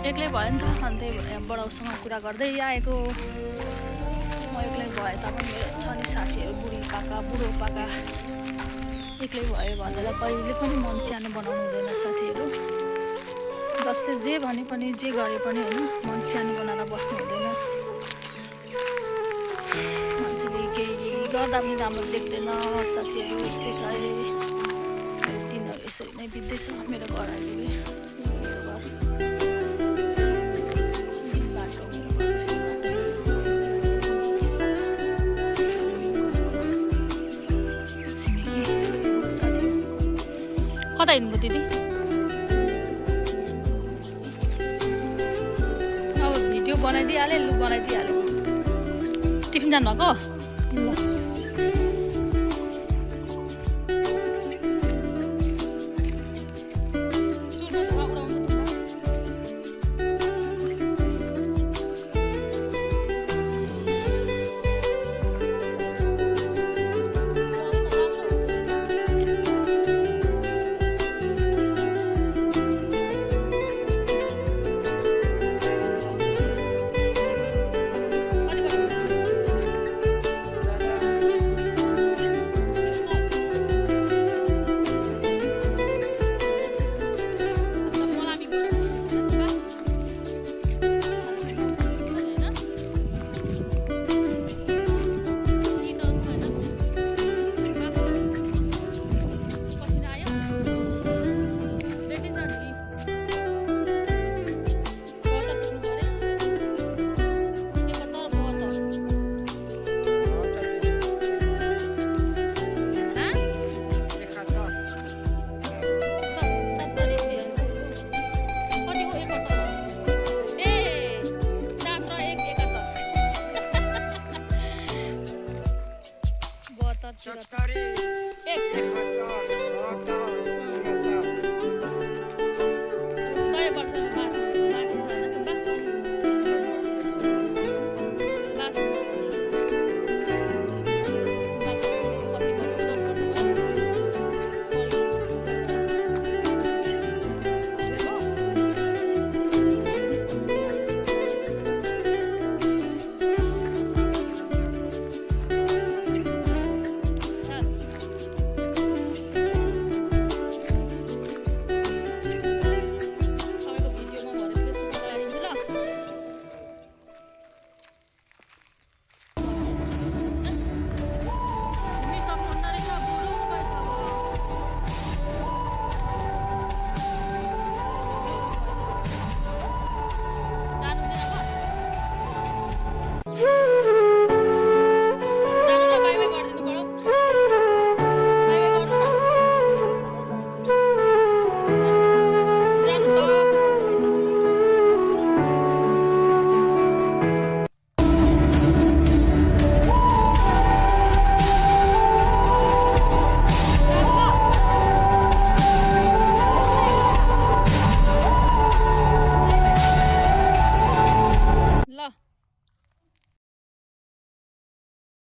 एक्लै भयो नि त अनि त्यही भएर बडाउसँग कुरा गर्दै आएको म एक्लै भए तापनि मेरो छ नि साथीहरू बुढो पाका एक्लै भयो भनेर कहिले पनि मन सानो बनाउनु हुँदैन साथीहरू जसले जे भने पनि जे गरे पनि होइन मन सानो बनाएर बस्नु हुँदैन मान्छेले केही गर्दा पनि राम्रो देख्दैन साथीहरू यस्तै छ दिनहरू यसरी नै बित्दैछ मेरो घर अहिले कता हिँड्नु दिदी अब भिडियो बनाइदिइहालेँ लु बनाइदिइहालेँ टिफिन जानुभएको